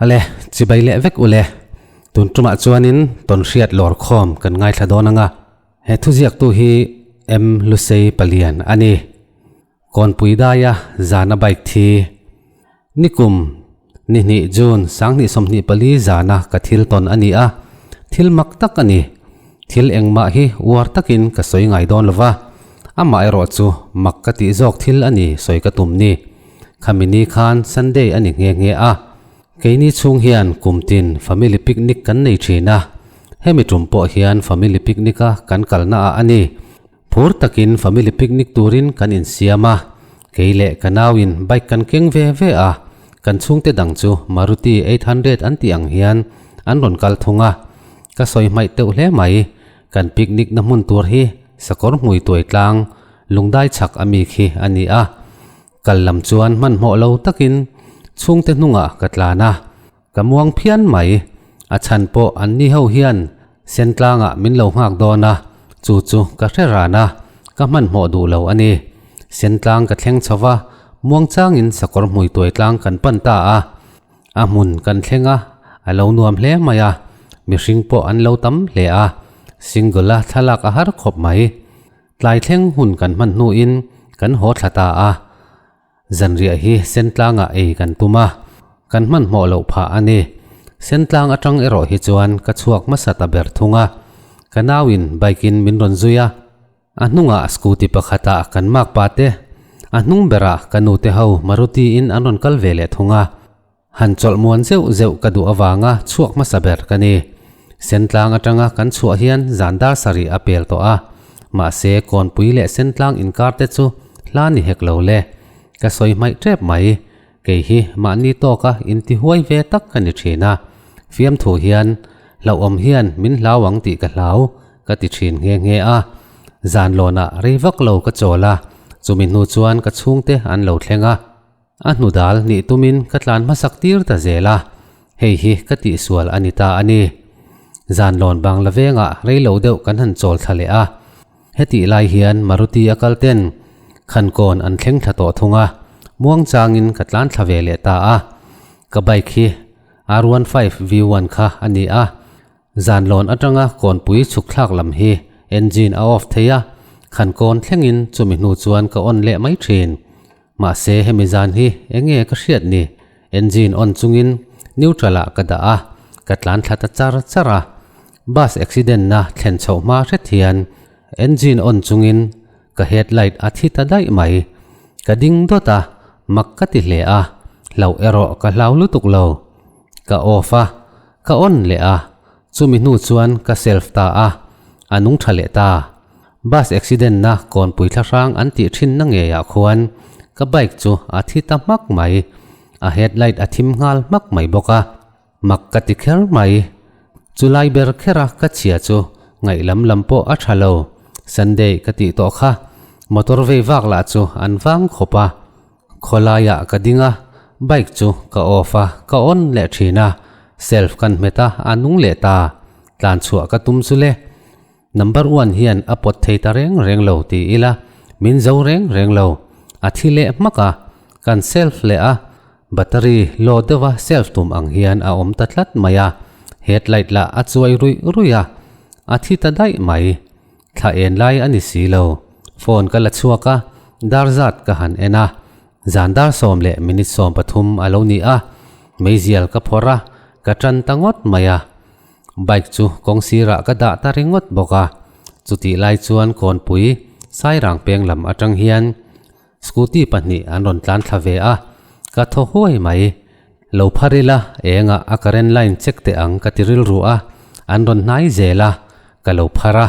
Ale, chibai leh vek ule. Tun tumah chuanin tawnhriat lawr khawm kan ngaithla dawn anga. He thuziaktu hi M. Lusei Palian a ni. Kawnpui daia zana bike thi. Nikum ni hnih June sanghnih 24 zana ka thil tawn a ni a, thil mak tak a ni. Thil engmah hi uar takin ka sawi ngai dawn lova, amah erawh chu mak ka tih zawk thil a ni sawi ka tum ni. Khami ni khan Sunday a ni nghe nghe a, keini chhung hian kum tin family picnic kan nei thin a, hemi tum pawh hian family picnic a kan kalna ah a ni. Phur takin family picnic turin kan insiam a, kei leh ka nauin bike kan keng ve ve a, kan chhungte dang chu Maruti 800 an tih ang hian an rawn kal thung a, ka sawi hmaih teuh hle mai, kan picnic na hmun tur hi sakawr hmui tuai tlang lungdai chhak a mi khi a ni a, kal lam chuan hmanhmawh lo takin chhungte hnungah ka tlan a. Ka muang phian mai. A chhan pawh an ni ho hian Sentlangah min lo nghak dawn a, chu chu ka hre ran a, ka hmanhmawh duh lo a ni. Sentlang ka thleng chho va, muang changin sakawr hmui tuai tlang kan pan ta a. A hmun kan thleng a, a lo nuam hle mai a, mihring pawh an lo tam hle a, single-a thlalak a har khawp mai. Tlai thleng hun kan hman hnuin kan haw thla ta a. Zanriah hi Sentlangah ei kan tum a, kan hmanhmawh loh phah a ni. Sentlang atang erawh hi chuan ka chhuak hmasa ta ber thung a, ka nauin bike-in min rawn zui a. A hnungah scooty pakhatah kan makpa te, a hnung berah ka nute ho Maruti-in an rawn kal ve leh thung a. Han chawlh muan zeuh zeuh ka duh avanga chhuak hmasa ber ka ni. Sentlang atanga kan chhuah hian zan dar sarih a pel tawh a, mahse Kawnpui leh Sentlang inkar te chu hla ni hek lo le. Ka sawi hmaih tep mai, kei hi mahni tawka inti huai ve tak ka ni thin a, fiamthu hian hlauhawm hian min hlau ang tih ka hlau ka ti thin nghe nghe a. Zan lawnah rei vak lo ka chawl a, chumi hnu chuan ka chhungte an lo thleng a. A hnu dal nih tumin ka tlan hmasak tir ta zel a, hei hi ka tihsual a ni ta a ni. Zan lawn bang la vengah rei lo deuh kan han chawl thla leh a, hetih lai hian Maruti a kal ten Khankawn an thleng thla tawh thung a, muang changin ka tlan thla ve leh ta a. Ka bike hi R15 V1 kha a ni a, Zan lawn atanga kawnpui chhuk thlak lam hi engine a off thei a, khan kawn thlengin chumi hnu chuan ka on leh mai thin. Mahse hemi zan hi enge ka hriat ni, engine on chungin neutral ah ka dah a, ka tlan thla ta char char a. Bus accident na thlen chhoh hma hret hian engine on chungin ka headlight a thi ta daih mai. Ka ding dawt a, mak ka ti hle a, hlauh erawh ka hlau lutuk lo. Ka off a, ka on leh a, chumi hnu chuan ka self ta a, a nung tha leh ta. Bus accident na kawnpui thla hrang an tih thin na ngei ah khuan ka bike chu a thi ta hmak mai, a headlight a thim nghal hmak mai bawk a, mak ka ti kher mai. Chu lai ber kher a ka chhia chu ngaih lam lam pawh a tha lo, Sunday ka tih tawh kha, motor vei vak lah chu an vang khawp a. Khawlaiah ka ding a, bike chu ka off a, ka on leh thin a, self kan hmet a, a nung leh ta. Tlan chhuah ka tum chu le. Number one hian a pawt thei ta reng reng lo ti ila, min zo reng reng lo. A thi leh hmak a, kan self leh a, battery low deuha self tum ang hian a awm ta tlat mai a, headlight lah a chuai ruih ruih a, a thi ta daih mai. Thla en lai a ni si lo. Phone ka la chhuak a, dar zat ka han en a. Zan dar sawm leh minute 13 a lo ni a, meizial ka phawrh a, ka tan ta ngawt mai a. Bike chu kawng sirah ka dah ta ringawt bawk a. Chutih lai chuan kawnpui Sairang peng lam atang hian Scooty pahnih an rawn tlan thla ve a, ka thaw huai mai. Lo phar ila, engah a current line check teh ang ka ti rilru a, an rawn hnai zel a, ka lo phar a,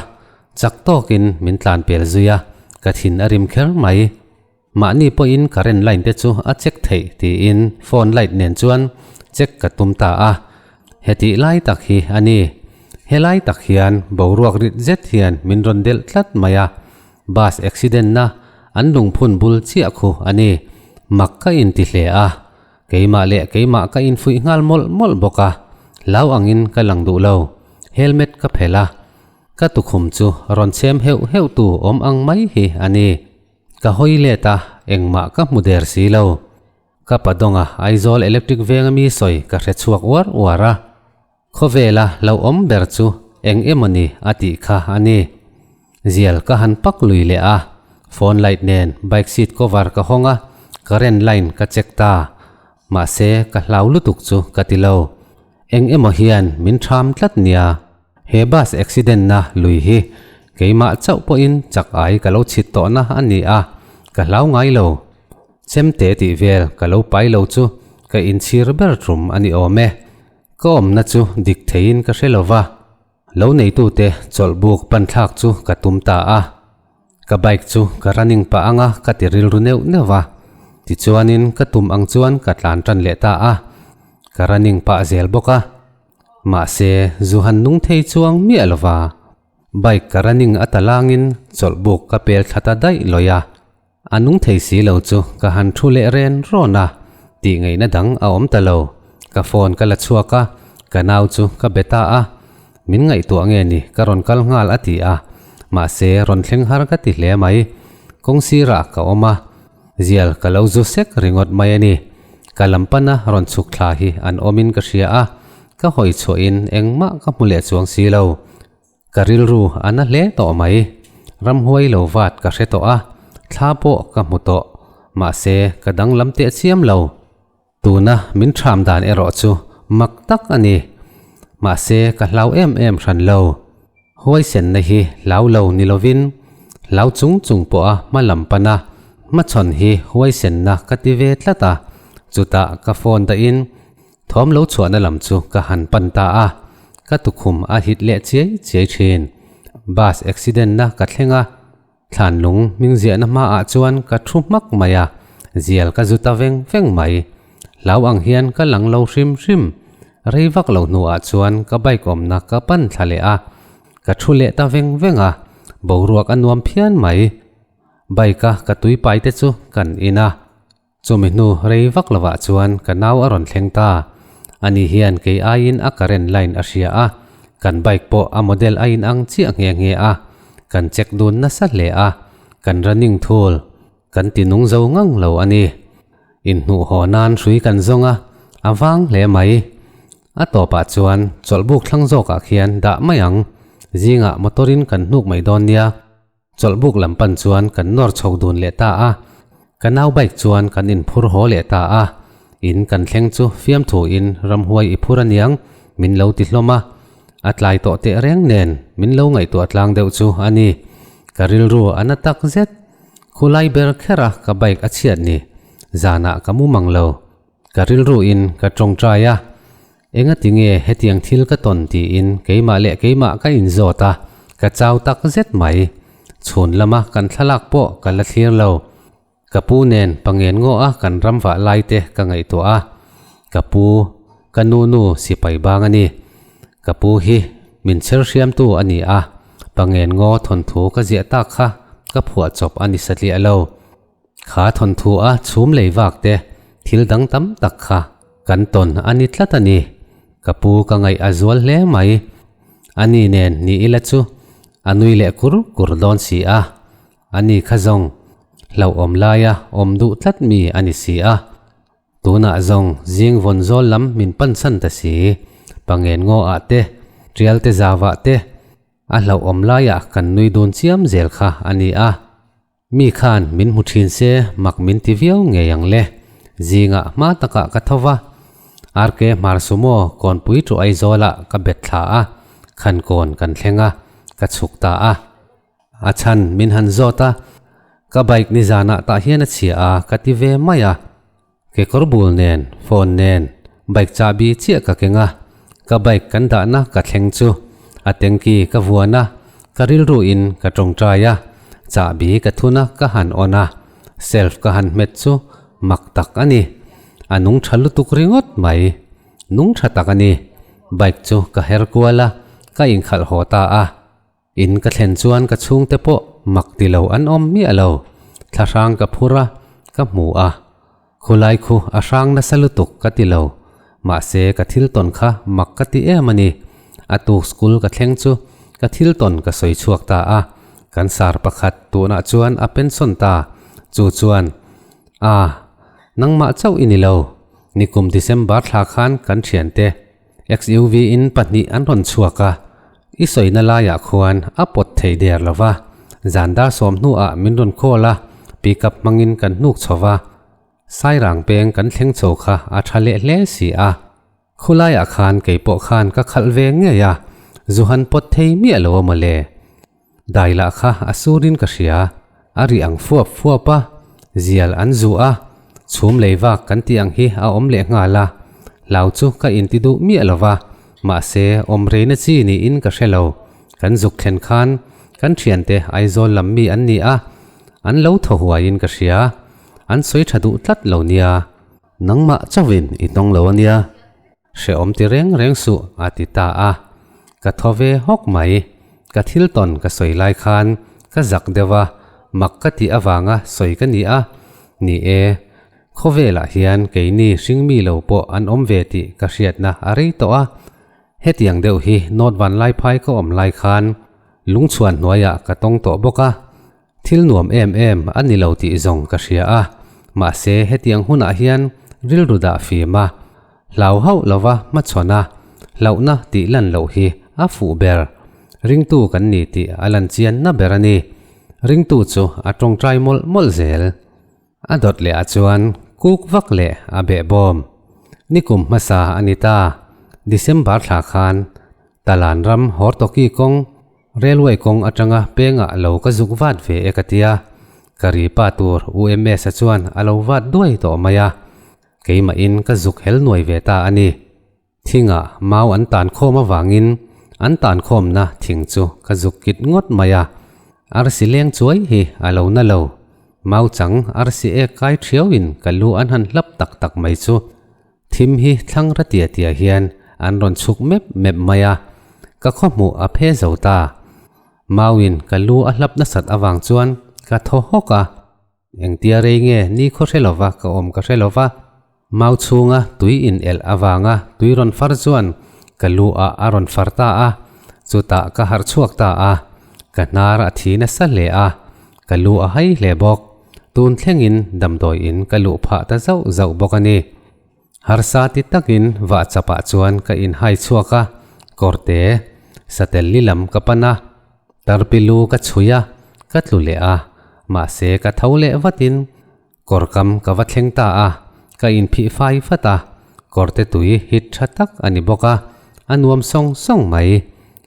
chak tawkin min tlan pel zui a, ka thin a rim kher mai. Mahni pawhin current line te chu a check theih tiin phone light nen chuan check ka tum ta a, hetih lai tak hi a ni. Helai tak hian boruak rit zet hian min rawn delh tlat mai a, Bus accident na an lungphun bul chiah khu a ni. Mak ka inti hle a, keimah leh keimah ka infuih nghal mawlh mawlh bawk a, hlau angin ka lang duh lo. Helmet ka phelh a, ka tukhum chu rawn chhem heuh heuh tu awm ang mai hi a ni. Ka hawi let a, engmah ka hmu der si lo. Ka padawnga Aizawl Electric Veng ami sawi ka hre chhuak uar uar a. Khawvela lo awm ber chu eng emawni a tih kha a ni. Zial ka han pak lui leh a, phone light nen bike seat cover ka hawng a, current line ka check ta. Mahse ka hlau lutuk chu ka ti lo. Eng emaw hian min ṭham tlat nia. He bus accident na lui hi keimah chauh pawhin chak ai ka lo chhit tawhna a ni a, ka hlau ngai lo. Chemte tih vel ka lo pai lo chu ka inchhir ber tum a ni awm e. Ka awmna chu dik theiin ka hre lo va, lo neitute chawlhbuk panthlak chu ka tum ta a. Ka bike chu ka running pah anga ka ti rilru neuh neuh va, tichuanin ka tum ang chuan ka tlan tan leh ta a, ka running pah zel bawk a. Mahse, zu han nung thei chuang miah lo va, bike ka running a ta langin chawlhbuk ka pel thla ta daih lawih a. A nung thei si lo chu ka han thu leh ren rawn a, tih ngaihna dang a awm ta lo. Ka phone ka la chhuak a, ka nau chu ka be ta a. Min ngaihtuah nge ni ka rawn kal nghal a ti a, mahse rawn thleng har ka ti hle mai. Kawng sirah ka awm a, zial ka lo zu sek ringawt mai a ni. Ka lam pana rawn chhuk thla hi an awmin ka hria a, ka hawi chhuahin engmah ka hmu leh chuang si lo. Ka rilru a na hle tawh mai. Ramhuai lo vat ka hre tawh a, thla pawh ka hmu tawh. Mahse, ka danglam teh chiam lo. Tuna min ṭham dan erawh chu mak tak a ni. Mahse, ka hlau em em hran lo. Huaisenna hi hlau lo ni lovin, hlau chung chung pawha hma lam pan a, hmachhawn hi huaisenna ka ti ve tlat a. Chutah ka phone dahin Thawm lo chhuahna lam chu ka han pan ta a, ka tukhum a hit leh chiai chiai thin. Bus accident na ka thleng a, thlanlung hming ziahna hmaah chuan ka thu hmak mai a, zial ka zu ta veng veng mai. Hlau ang hian ka lang lo hrim hrim. Rei vak lo hnuah chuan ka bike awmna ka pan thla leh a, ka thu leh ta veng veng a, boruak a nuam phian mai. Bike a ka tui pai te chu kan in a. Chumi hnu rei vak lovah chuan ka nau a rawn thleng ta. Ani hian kei aiin a current line a hria a, kan bike pawh a model a inang chiah nghe nghe a, kan check dun nasa hle a, kan running thul kan ti nung zo ngang lo a ni. Inhnuh haw nan hrui kan zawng a, a vang hle mai. A tawpah chuan chawlhbuk thlang zawkah khian dah mai ang, zingah motor in kan hnuk mai dawn nia. Chawlhbuk lam pan chuan kan nawr chho dun leh ta a, ka nau bike chuan kan inphur haw leh ta a, in kan thleng chu fiamthu in ramhuai i phur aniang min lo ti hlawm a, a tlai tawh teh reng nen min lo ngaihtuah tlang deuh chu a ni, ka rilru a na tak zet, khulai ber kher a ka bike a chhiat ni, zanah ka mu mang lo, ka rilru in ka tawngtai a. Engati nge hetiang thil ka tawn tiin keimah leh keimah ka inzawt a, ka chau tak zet mai. Chhun lama kan thlalak pawh ka la thlir lo. Ka pu nen pangen ngaw a kan ram vah lai te ka ngaihtuah a. Ka pu, ka nu nu sipai bang a ni. Ka pu hi min chher hriamtu a ni a, pangen ngaw thawnthu ka ziah tak kha ka phuah chawp a ni satliah lo. Kha thawnthu a chhum lei vak te thil dang tam tak kha kan tawn a ni tlat a ni. Ka pu ka ngaih a zual hle mai. A ni nen ni ila chu a nui leh kur kur dawn si a. A ni kha zawng hlauhawm laia awm duh tlat mi a ni si a. Tunah zawng zing vawn zawl lam min pansan ta si. Pangen ngaw ah te, tial te zau ah te a hlauhawm laiah kan nui dun chiam zel kha a ni a. Mi khan min hmu thin se mak min ti viau ngei ang le. Zingah hma takah ka tho va, RK Hmar Sumo kawnpui chu Aizawlah ka bet thla a, khan kawn kan thleng a, ka chhuk ta a. A chhan min han zawt a, ka bike nizanah tah hian a chhia a ka ti ve mai a. Kekawr bul nen, phone nen, bike chahbi chiah ka keng a, ka bike kan dahna ka thleng chu a tanky ka vuan a, ka rilru in ka tawngtai a, chahbi ka thun a ka han on a, self ka han hmet chu mak tak a ni, a nung tha lutuk ringawt mai, nung tha tak a ni, bike chu ka her kual a, ka inkhalh haw ta a. In ka thlen chuan ka chhungte pawh mak ti lo an awm miah lo. Thla hrang ka phur a, ka hmu a. Khulai khu a hrang nasa lutuk ka ti lo. Mahse ka thil tawn kha mak ka ti em a ni. A tuk school ka thleng chu ka thil tawn ka sawi chhuak ta a. Kan sar pakhat tunah chuan a pension ta. Chu chuan, A. Nangmah chauh i ni lo. Nikum December thla khan kan thiante XUV in pahnih an rawn chhuak a, i sawina laiah khuan a pawt thei der lo va, zan dar sawm hnuah min rawn call a, pickup hmangin kan hnuk chho va, Sairang peng kan thleng chho kha a tha leh hle si a. Khulaiah khan kei pawh khan ka khalh ve ngei a, zu han pawt thei miah lo a mawle. Dai lah kha a surin ka hria, a ri ang fuap fuap a, zial an zu a, chhum lei vak kan tih ang hi a awm leh nghal a, hlau chu ka inti duh miah lo va, mahse awm reina chi niin ka hre lo, kan zuk thlen khan kan thiante Aizawl lam mi an ni a, an lo thaw huaiin ka hria, an sawi tha duh tlat lo nia. Nangmah chauhin i tawng lo a nia, hrehawm ti reng reng suh a ti ta a. Ka thaw ve hawk mai. Ka thil tawn ka sawi lai khan ka zak deuh a, mak ka tih avanga sawi ka ni a. Ni e, khawvelah hian keini hringmi lo pawh an awm ve tih ka hriatna a rei tawh a. Hetiang deuh hi North Vanlaiphai ka awm lai khan lungchhuan hnuaiah ka tawng tawh bawk a. Thil nuam em em a ni lo tih zawng ka hria a, mahse hetiang hunah hian rilru dah fim a, hlau hauh lova hmachhawn a, hlauhna tih lan loh hi a fuh ber. Ringtu kan ni tih a lan chianna ber a ni. Ringtu chu a tawngtai mawlh mawlh zel. A dawt leh ah chuan kuk vak leh a behbawm. Nikum hmasa a ni ta. December thla khan Talan ram Hortoki kawng railway kawng atanga pengah lo ka zuk vat ve e ka tia. Ka ri pa tur UMS-a chuan a lo vat duai tawh mai a. Keimahin ka zuk hel nuai ve ta a ni. Thingah mau an tan khawm avangin an tan khawmna thing chu ka zuk kit ngawt mai a, arsi leng chuai hi a lo na lo. Mau chang arsi ek kai thiauin ka lu an han hlap tak tak mai chu thim hi thlang ra tia tia hian an rawn chhuk mep mep mai a, ka khawhmuh a phe zo ta. Mauin ka lu a hlap nasat avang chuan ka thaw hawk a. Engtia rei nge ni khaw hre lova ka awm ka hre lova, mau chhunga tui in elh avanga tui rawn far chuan ka lu ah a rawn far ta a, chutah ka harh chhuak ta a, ka hnar a thi nasa hle a, ka lu a hai hle bawk, tun thlengin damdawi in ka luh phah ta zauh zauh bawk a ni. Harsa ti takin vah chapah chuan ka inhai chhuak a, kawrte, satel li lam ka pan a, tarpi lu ka chhui a, ka tlu leh a, mahse ka tho leh vatin kawrkam ka va thleng ta a, ka inphih fai vat a, kawrte tui hit tha tak a ni bawk a, a nuam sawng sawng mai,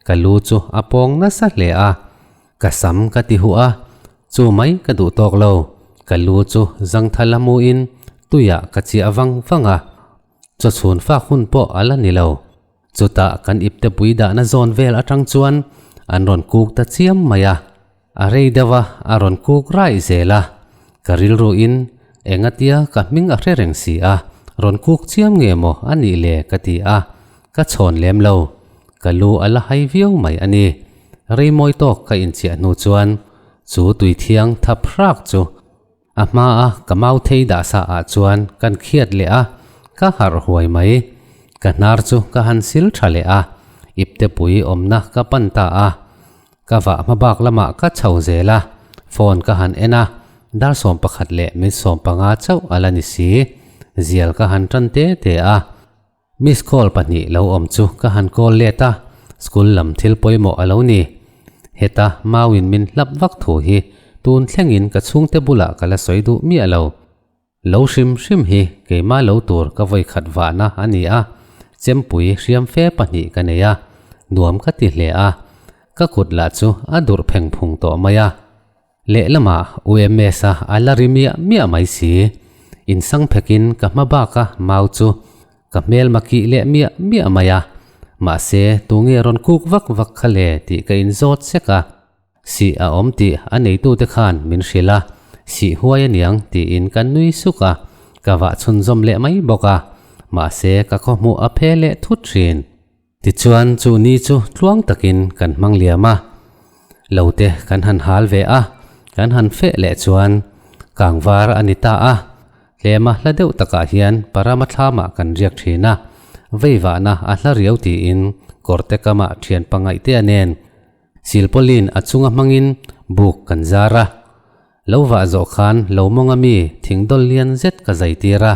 ka lu chu a pawng nasa hle a, Ka sam ka ti huh a, chu mai ka duh tawk lo, ka lu chu zangthal a muin tuiah ka chiah vang vang a, chaw chhun fak hun pawh a la ni lo. Chutah kan ipte pui dahna zawn vel atang chuan an rawn kuk ta chiam mai a, a rei deuh a, a rawn kuk raih zel a, ka rilruin engatia ka hming a hre reng si a, rawn kuk chiam nge maw a nih le ka ti a, ka chhawn lem lo. Ka lu a la hai viau mai a ni. Rei mawi tawk ka inchiah hnu chuan chu tui thiang thap hrak chu a hmaa ka mau thei dah sa ah chuan kan khiat leh a, ka harh huai mai. Ka hnar chu ka han sil tha leh a, iptepui awmna ka pan ta a. Ka vah hma bak lamah ka chho zel a, phone ka han en a, dar 11 leh min 15 chauh a la ni si. Zial ka han tan te te a. Miss call pahnih lo awm chu ka han call let a, school lam thil pawimawh a lo ni. Heta Mauin min hlap vak thu hi tun thlengin ka chhungte bulah ka la sawi duh miah lo. Lo hrim hrim hi keimah lo tur ka vawi khat vahna a ni a, chempui hriam fe pahnih ka nei a, nuam ka ti hle a, ka kut lah chu a durh pheng phung tawh mai a. Lehlamah UMS-a a la ri miah miah mai si. Insang phekin ka hma baka mau chu ka hmelma kih leh miah miah mai a. Mahse, tunge rawn kuk vak vak kha le tih ka inzawt sek a. Sih a awm tih a neitute khan min hrilh a, sih huai aniang tiin ka nui suk a, ka vah chhunzawm leh mai bawk a. Mahse, ka khawhmuh a phe leh thut thin. Tichuan chu ni chu tluang takin kan hmang liam a, lo te kan han hal ve a, kan han feh leh chuan kangvar a ni ta a, tlema hla deuh takah hian parama thlamah kan riak thin a, veivahna a hla riau tiin kawrte kamah thian pangaihtea nen silpawlin a chunga hmangin buk kan zar a. Lo vah zawh khan lo mawng ami thing dawl lian zet ka zai tir a,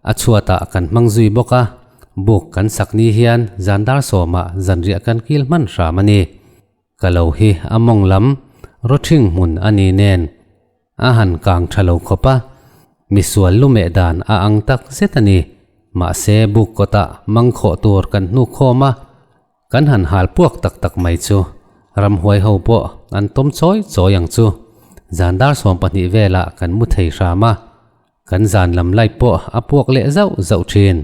a chhuatah kan hmang zui bawk a, buk kan sak ni hian zan dar sawmah zanriah kan kil hman hram a ni. Ka lo hi a mawng lam rawthing hmun a ni nen a han kang tha lo khawp a, misual lumeh dan a ang tak zet a ni. Mahse buk kawtah mangkhawh tur kan hnuk khawm a, Kan han hal puak tak tak mai chu ramhuai ho pawh an tawm chawi chawi ang chu. Zan dar 12 velah kan mu thei hram a, kan zan lam light pawh a puak leh zauh zauh thin.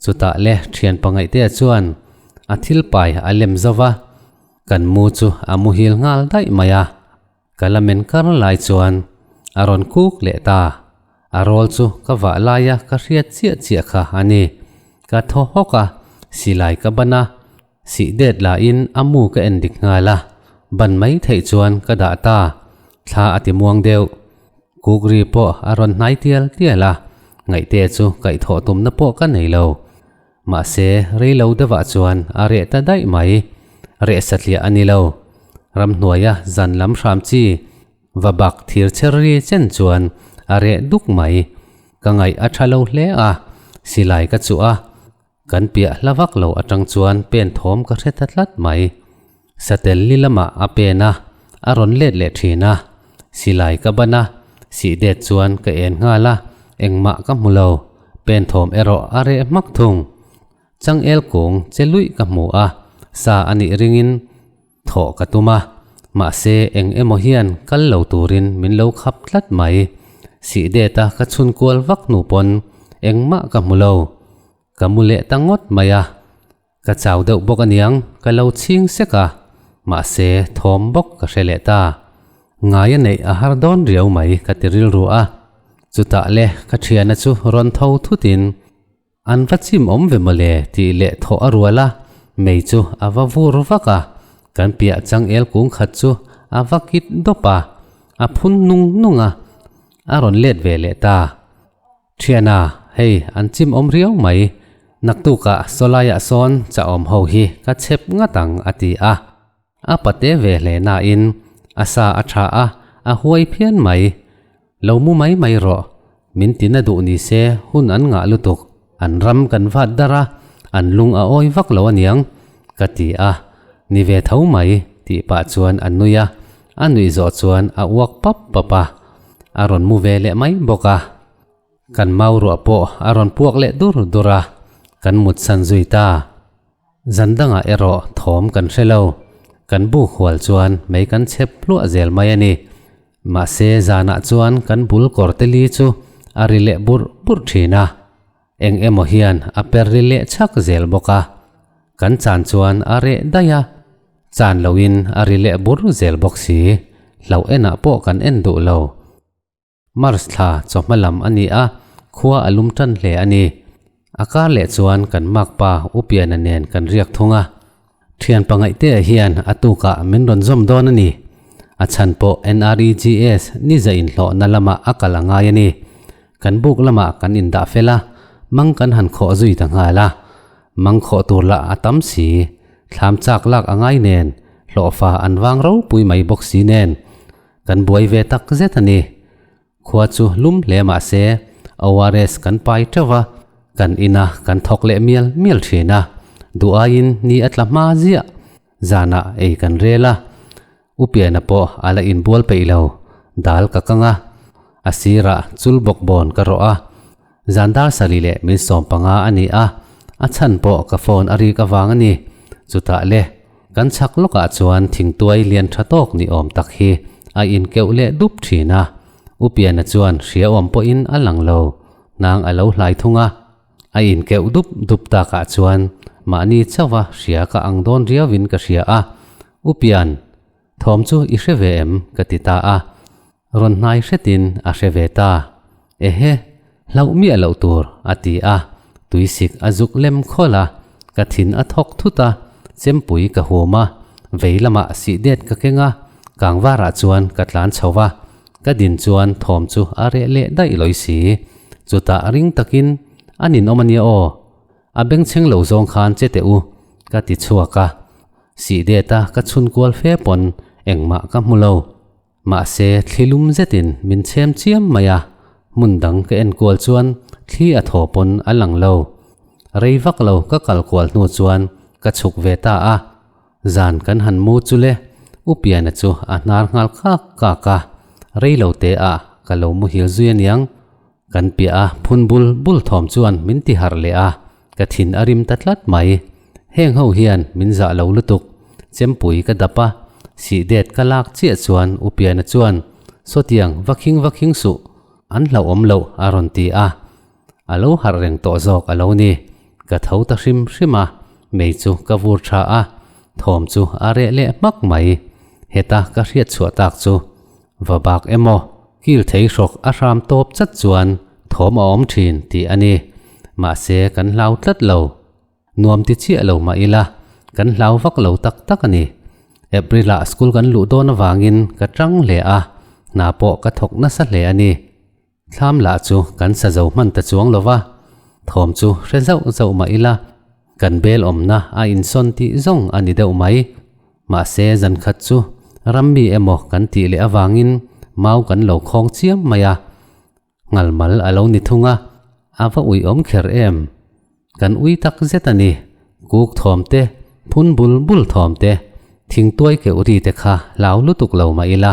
Chutah le thian pangaihtea chuan a thil pai a lem zo va, kan mu chu a muhil nghal daih mai a. Ka la men kar lai chuan a rawn kuk leh ta. A rawl chu ka vah laia ka hriat chiah chiah kha a ni. Ka thaw hawk a, silai ka ban a, sih det lahin a mu ka en dik nghal a, ban mai theih chuan ka dah ta. Thla a ti muang deuh. Kuk ri pawh a rawn hnai tial tial a, ngaihte chu kaihthawh tumna pawh ka nei lo. Mahse, rei lo deuhah chuan a reh ta daih mai. Reh satliah a ni lo. Ramhnuaia zan lam hram chi va bak thir chher ri chen chuan a reh duk mai. Ka ngaih a tha lo hle a, silai ka chuh a, kan piah hla vak lo atang chuan pen thawm ka hre ta tlat mai. Satel li lamah a pen a, a rawn let leh thin a. Silai ka ban a, sih det chuan ka en nghal a, engmah ka hmu lo. Pen thawm erawh a reh hmak thung. Changel kung che luih ka hmu a, sa a nih ringin thawh ka tum a, mahse eng emaw hian kal lo turin min lo khap tlat mai. Sih det a ka chhun kual vak hnu pawn engmah ka hmu lo. Ka mu leh ta ngawt mai a. Ka chau deuh bawk aniang ka lo chhing sek a, mahse thawm bawk ka hre leh ta. Ngai a neih a har dawn riau mai ka ti rilru a, chutah le ka thiana chu rawn tho thutin an va chim awm ve mawle tih leh thawh a rual a, mei chu a va vur vak a, kan piah changel kung khat chu a va kit dawp a, a phun nung nung a, a rawn let ve leh ta. Thiana, hei an chim awm riau mai, naktukah sawlaiah sawn chahawm ho hi ka chhep ngat ang a ti a. A pate ve hle nain a sa a tha a, a huai phian mai. Lo mu mai mai rawh, min tina duh ni se hun an ngah lutuk, an ram kan vat dar a, an lung a awi vak lo aniang ka ti a. Ni ve tho mai tih pah chuan a nui a, a nuih zawh chuan a uak pap pap a. A rawn mu ve leh mai bawk a. Kan mau ruah pawh a rawn puak leh dur dur a, kan mut san zui ta. Zan dangah erawh thawm kan hre lo. Kan buk hual chuan mei kan chhep hluah zel mai a ni. Mahse zanah chuan kan bul kawr te li chu a ri leh burh burh thin a. Eng emaw hian a per ri leh chhak zel bawk a. Kan chan chuan a reh daih a. Chan loin a ri leh bur zel bawk si. Hlauh enah pawh kan en duh lo. Mars thla chawhma lam a ni a, khua a lum tan hle a ni. A kar leh chuan kan makpa Upiana nen kan riak thung a. Thian pangaihtea hian a tukah min rawn zawm dawn a ni. A chhan pawh NREGS ni za inhlawhna lamah a kal a ngai a ni. Kan buk lamah kan indah fel a, mang kan han khawh zui ta nghal a. Mang khawh tur lah a tam si, thlam chak lak a ngai nen, hlawhfa an vang ropui mai bawk si nen, kan buai ve tak zet a ni. Khua chu lum hle mah se ORS kan pai teuh va, kan ina kan thawk leh mial mial thin a, duh aiin ni a tla hma ziah. Zanah ei kan rel a, U Piana pawh a la inbual peih lo, dal ka kang a, a sirah chul bawk bawn ka rawh a, zan dar sarih leh min 15 a ni a, a chhan pawh ka phone a rik avang a ni. Chutah le, kan chhak lawkah chuan thingtuai lian tha tawk ni awm tak hi a inkeuh leh dup thin a, U Piana chuan hria awm pawhin a lang lo, nang a lo hlai thung a. A inkeuh dup dup takah chuan mahni chauha hria ka ang dawn riauin ka hria a, U Pian, thawm chu i hre ve em? ka ti ta a. Rawn hnai hretin a hre ve ta. Ehe, hlauh miah loh tur, a ti a. Tuisik a zuk lem khawlh a, ka thin a thawk thut a, chempui ka hum a, vei lamah sih det ka keng a, kangvarah chuan ka tlan chho va, ka din chuan thawm chu a reh leh daih lawi si. Chutah ring takin, A ninawm a nia aw, a bengchheng lo zawng khan che teh u, ka ti chhuak a. Sih det a ka chhun kual fe pawn engmah ka hmu lo. Mahse, thli lum zetin min chhem chiam mai a, hmun dang ka en kual chuan thli a thaw pawn a lang lo. Rei vak lo ka kal kual hnu chuan ka chhuk ve ta a, zan kan han mu chu le, U Piana chu a hnar nghal kak kak a, rei lo te ah ka lo muhil zui aniang. Kan piah a phun bul bul thawm chuan min ti harh leh a, ka thin a rim ta tlat mai. Heng ho hian min zah lo lutuk, chempui ka dap a, sih det ka lak chiah chuan U Piana chuan, Sawtiang va khing va khing suh, an hlauhawm loh a rawn ti a. A lo harh reng tawh zawk a lo ni. Ka tho ta hrim hrim a, mei chu ka vur tha a, thawm chu a reh leh hmak mai. Heta ka hriat chhuah tak chu Va bak emaw, kil thei hrawk a hram tawp chat chuan thawm a awm thin tih a ni. Mahse kan hlau tlat lo. Nuam ti chiah lo mah ila, kan hlau vak lo tak tak a ni. April-ah school kan luh dawn avangin ka tang hle a, hna pawh ka thawk nasa hle a ni. Thlam lah chu kan sa zo hman ta chuang lo va, thawm chu hre zauh zauh mah ila, kan bel awmna a insawn tih zawng a ni deuh mai. Mahse zan khat chu rammi emaw kan tih leh avangin mau kan lo khawng chiam mai a, ngalmal a lo ni thung a, a va uiawm kher em? Kan ui tak zet a ni, kuk thawm te, phun bul bul thawm te, thingtuai keuh ri te kha hlau lutuk lo mah ila,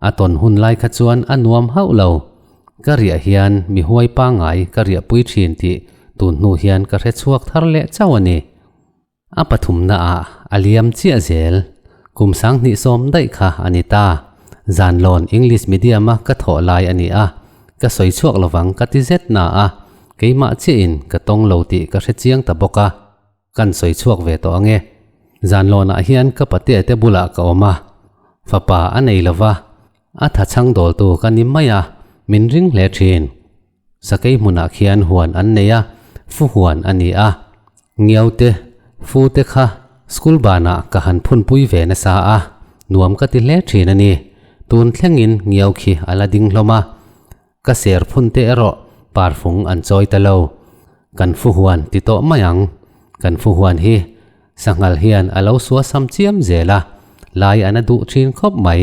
a tawn hun lai kha chuan a nuam hauh lo. Ka riah hian mi huai pangngai ka riahpui thin tih tun hnu hian ka hre chhuak thar leh chauh a ni. A pathumna ah a liam chiah zel. Kum sanghnih sawm daih kha a ni ta. Zanlawn English medium a ka thawh lai a ni a, ka sawi chhuak lovang ka ti zet na a, keimah chiah in ka tawng lo tih ka hre chiang ta bawk a, kan sawi chhuak ve tawh ange. Zanlawn ah hian ka patea te bulah ka awm a, fapa a nei lova, a tha chhang dawltu ka ni mai a, min ring hle thin. Sakei hmunah khian huan an nei a, fu huan a ni a. Ngiau te, fu te kha school banah ka han phunpui ve nasa a, nuam ka ti hle thin a ni. Tun thlengin ngiau khi a la ding hlawm a, ka ser phun te erawh parfung an chawi ta lo. Kan fu huan ti tawh mai ang. Kan fu huan hi sanghal hian a lo suasam chiam zel a, lai a na duh thin khawp mai.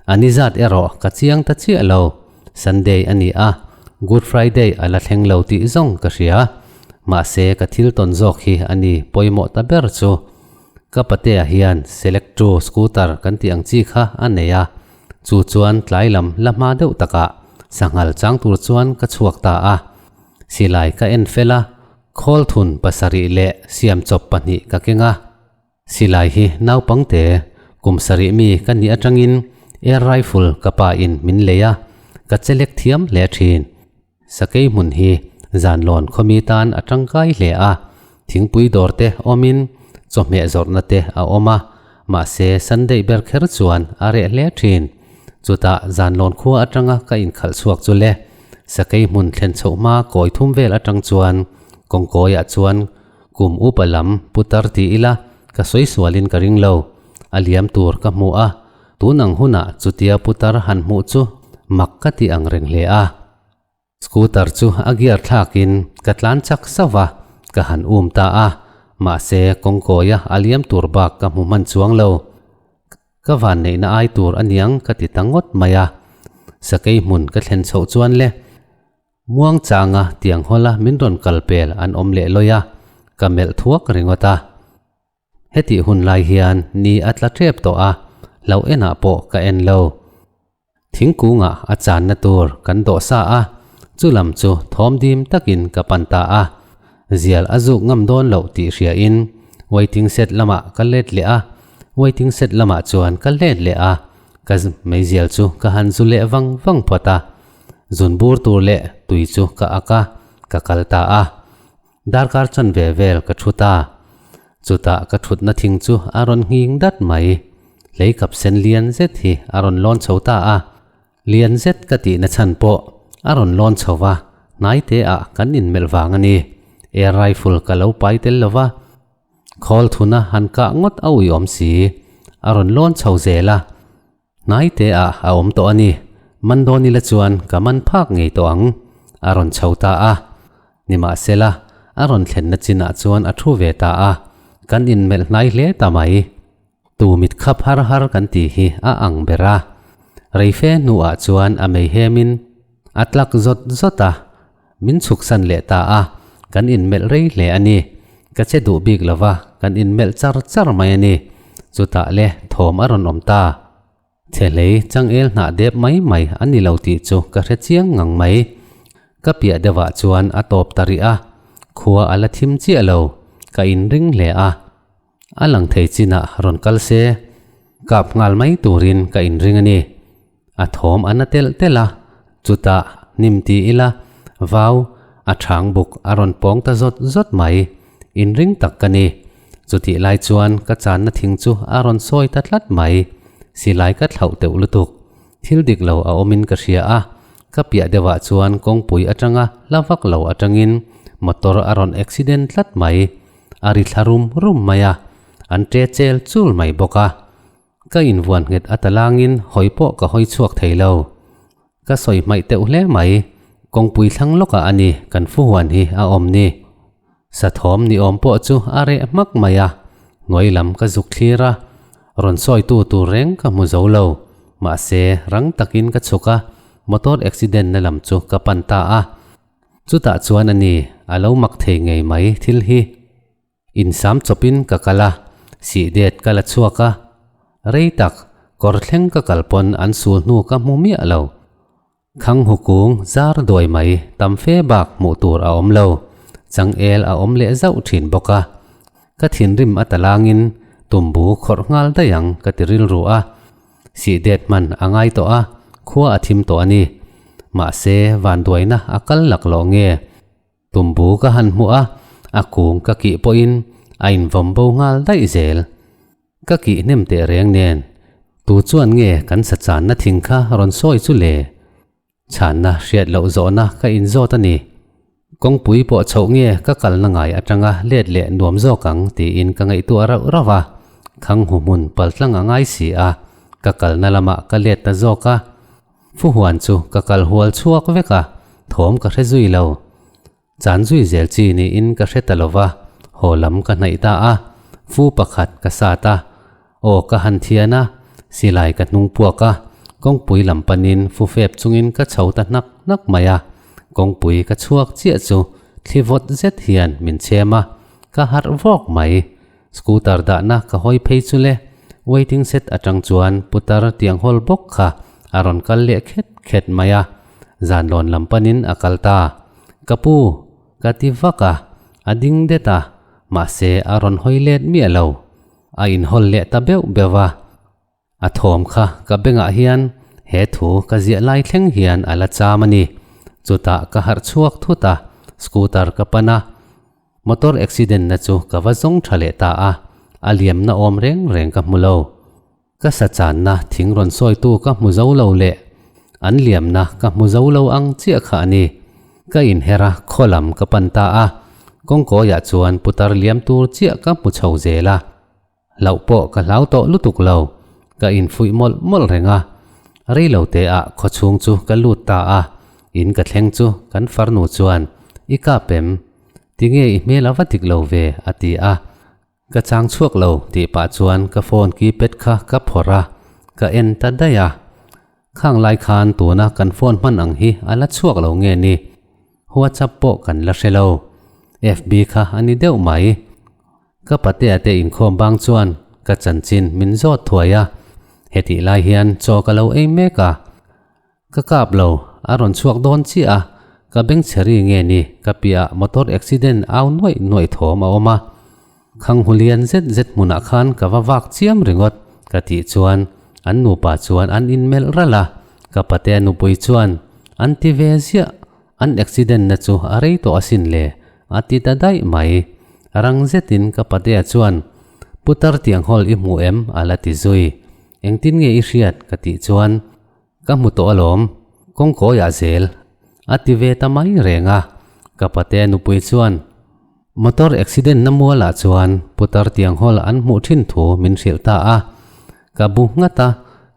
A ni zat erawh ka chiang ta chiah lo, Sunday a ni a, Good Friday a la thleng lo tih zawng ka hria. Mahse ka thil tawn zawk hi a ni pawimawh ta ber chu. Ka patea hian Selectro scooter kan tih ang chi kha a nei a, chu chuan tlai lam la hma deuh takah sanghal chang tur chuan ka chhuak ta a. Silai ka en fel a, khawl thun pasarih leh siam chawp pahnih ka keng a. Silai hi naupangte kum sarih mi ka nih atangin air rifle ka pa in min lei a, ka chelek thiam hle thin. Sakei hmun hi zanlawn khawmi tan a tangkai hle a, thingpui dawr te awmin chawhmeh zawrhna te a awm a, mahse Sunday ber kher chuan a reh hle thin. Chutah zanlawn khua atanga ka inkhalh chhuak chu le, sakei hmun thlen chhoh hma kawi thum vel atang chuan kawngkawiah chuan Kum upa lam putar ti ila ka sawi sualin ka ring lo. A liam tur ka hmu a, tun ang hunah chutia putar han hmuh chu mak ka ti ang reng hle a. Scooter chu a gear thlakin ka tlan chak sauh a, ka han um ta a, mahse kawngkawia a liam tur bak ka hmu hman chuang lo. Ka van neihna ai tur aniang ka ti ta ngawt mai a, sakei hmun ka thlen chhoh chuan le. Muang changa tiang hawla min rawn kal pel an awm leh lawi a, ka melh thuak ringawt a. Hetih hun lai hian ni a tla tep tawh a, hlauh enah pawh ka en lo. Thingkungah a channa tur kan dawh sa a, chu lam chu thawm dim takin ka pan ta a. Zial a zuk ngam dawn loh tih hriain waiting shed lamah ka let leh a, waiting shed lamah chuan ka let leh a, ka meizial chu ka han zu leh vang vang phawt a. Zun bur tur leh tui chu ka ak a, ka kal ta a. Darkar chan ve vel ka thu ta. Chutah ka thutna thing chu a rawn nghing dat mai. Hlei kap sen lian zet hi a rawn lawn chho ta a. Lian zet ka tihna chhan pawh a rawn lawn chho va, hnai te ah kan inmelh vang a ni. Air rifle ka lo pai tel lo va. Khawl thuna han kah ngawt a uiawm si. A rawn lawn chho zel a. Hnai te ah a awm tawh a ni. Man dawn ila chuan ka man phak ngei tawh ang. A rawn chho ta a. Nimahsela, a rawn thlenna chinah chuan a thu ve ta a. Kan inmelh hnai hle ta mai. Tu mit khap har har kan tih hi a ang ber a. Reife hnuah chuan a mei hemin a tlak zawt zawt a, min chhuksan leh ta a, kan inmelh rei hle a ni. Ka che duh bik lo va, kan inmelh char char mai a ni. Chutah le thawm a rawn awm ta. Chhehlei changel hnah dep mai mai a ni lo tih chu ka hre chiang ngang mai. Ka piah deuhah chuan a tawp ta rih a, khua a la thim chiah lo, ka inring hle a. A lang thei chinah rawn kal se, kap nghal mai turin ka inring a ni. A thawm a na telh telh a, chutah hnim ti ila vau a chhang buk a rawn pawng ta zawt zawt mai. Inring tak ka ni. Chutih lai chuan ka channa thing chu a rawn sawi ta tlat mai. Silai ka thlauh teuh lutuk. Thil dik lo a awmin ka hria a, ka piah deuhah chuan kawngpui atanga hla vak lo atangin motor a rawn accident tlat mai. A ri thla rum rum mai a, an ṭe chel chul mai bawk a. Ka invuan nghet a talangin hawi pawh ka hawi chhuak thei lo. Ka sawi hmaih teuh hle mai, kawngpui thlang lawkah a ni kan fuhuan hi a awm ni. Sathawm ni awm pawh chu a reh hmak mai a, hnuai lam ka zuk thlir a, rawn sawitu tur reng ka hmu zo lo. Mahse, rang takin ka chhuk a, motor accident na lam chu ka pan ta a. Chutah chuan a ni, a lo mak thei ngei mai thil hi. Insam chawpin ka kal a, sih det ka la chhuak a, rei tak kawr thleng ka kal pawn an sul hnu ka hmu miah lo. Khang hukung zar duai mai tam fe bak hmuh tur a awm lo, changel a awm leh zauh thin bawk a. Ka thinrim a talangin tumbu khawrh nghal daih ang ka ti rilru a, sih det hman a ngai tawh a, khua a thim tawh a ni. Mahse vanduaina a kal laklawh nge? Tumbu ka han hmuh a, a kung ka kih pawhin a invawm bo nghal daih zel. Ka kih hnem teh reng nen, tu chuan nge kan sa channa thing kha rawn sawi chu le? Chhanna hriat loh zawhna ka inzawt a ni. Kawngpui pawh chhoh nge ka kalna ngai atanga let leh nuam zawk ang tiin ka ngaihtuah rauh rauh a, khang hu hmun paltlang a ngai si a, ka kalna lamah ka let ta zawk a. Fuhuan chu ka kal hual chhuak vek a, thawm ka hre zui lo. Chan zui zel chi niin ka hre ta lo va, haw lam ka hnaih ta a, fu pakhat ka sat a, aw ka han thian a, silai ka hnung puak a, kawngpui lam panin fu fep chungin ka chho ta hnak hnak mai a, kawngpui ka chhuak chiah chu thli vawt zet hian min chhem a, ka harh vawk mai. Scooter dahna ka hawi phei chu le, waiting shed atang chuan putar tiang hawl bawk kha a rawn kal leh khet khet mai a, zanlawn lam panin a kal ta. Ka pu, ka ti vak a, a ding det a, mahse a rawn hawi let miah lo. A inhawl leh ta beuh beuh a. A thawm kha ka bengah hian he thu ka ziah lai thleng hian a la cham a ni. Chutah ka harh chhuak thut a, scooter ka pan a, motor accident na chu ka va zawng tha leh ta a, a liamna awm reng reng ka hmu lo. Ka sa channa thing rawn sawitu ka hmu zo lo leh an liamna ka hmu zo lo ang chiah kha a ni. Ka inher a, khaw lam ka pan ta a, kawngkawiah chuan putar liam tur chiah ka hmu chho zel a. Hlauh pawh ka hlau tawh lutuk lo, ka infuih mawlh mawlh reng a. Rei lo te ah khawchhung chu ka lut ta a, in ka thleng chu kan farnu chuan, I kap em? Tinge i hmel a va dik lo ve? a ti a. Ka chang chhuak lo tih pah chuan ka phone keypad kha ka phawrh a, ka en ta daih a. Khang lai khan tuna kan phone hman ang hi a la chhuak lo nge ni? WhatsApp pawh kan la hre lo. FB kha a ni deuh mai. Ka patea te inkhawm bang chuan ka chanchin min zawt thuai a, hetih lai hian chaw ka lo ei mek a. Ka kap lo, a rawn chhuak dawn chiah a, ka bengchheri nge ni ka piahah motor accident au nuaih nuaih thawm a awm a. Khang hu lian zet zet hmunah khan ka va vak chiam ringawt ka tih chuan an nupa chuan an inmelh ralh a, ka patea nupui chuan an ti ve ziah. An accident na chu a rei tawh asin le, a ti ta daih mai. Rang zetin ka patea chuan, Putar tiang hawl i hmu em? a la ti zui. Engtin nge i hriat? ka tih chuan, Ka hmu tawh alawm, kawngkawiah zel, a ti ve ta mai reng a. Ka patea nupui chuan, Motor accident na mualah chuan putar tiang hawl an hmuh thin thu min hrilh ta a. Ka bu nghat a,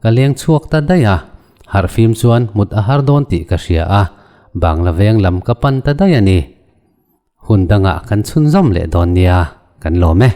ka leng chhuak ta daih a. Harhfim chuan mut a har dawn tih ka hria a, Bangla veng lam ka pan ta daih a ni. Hun dangah kan chhunzawm leh dawn nia, kan lawm e.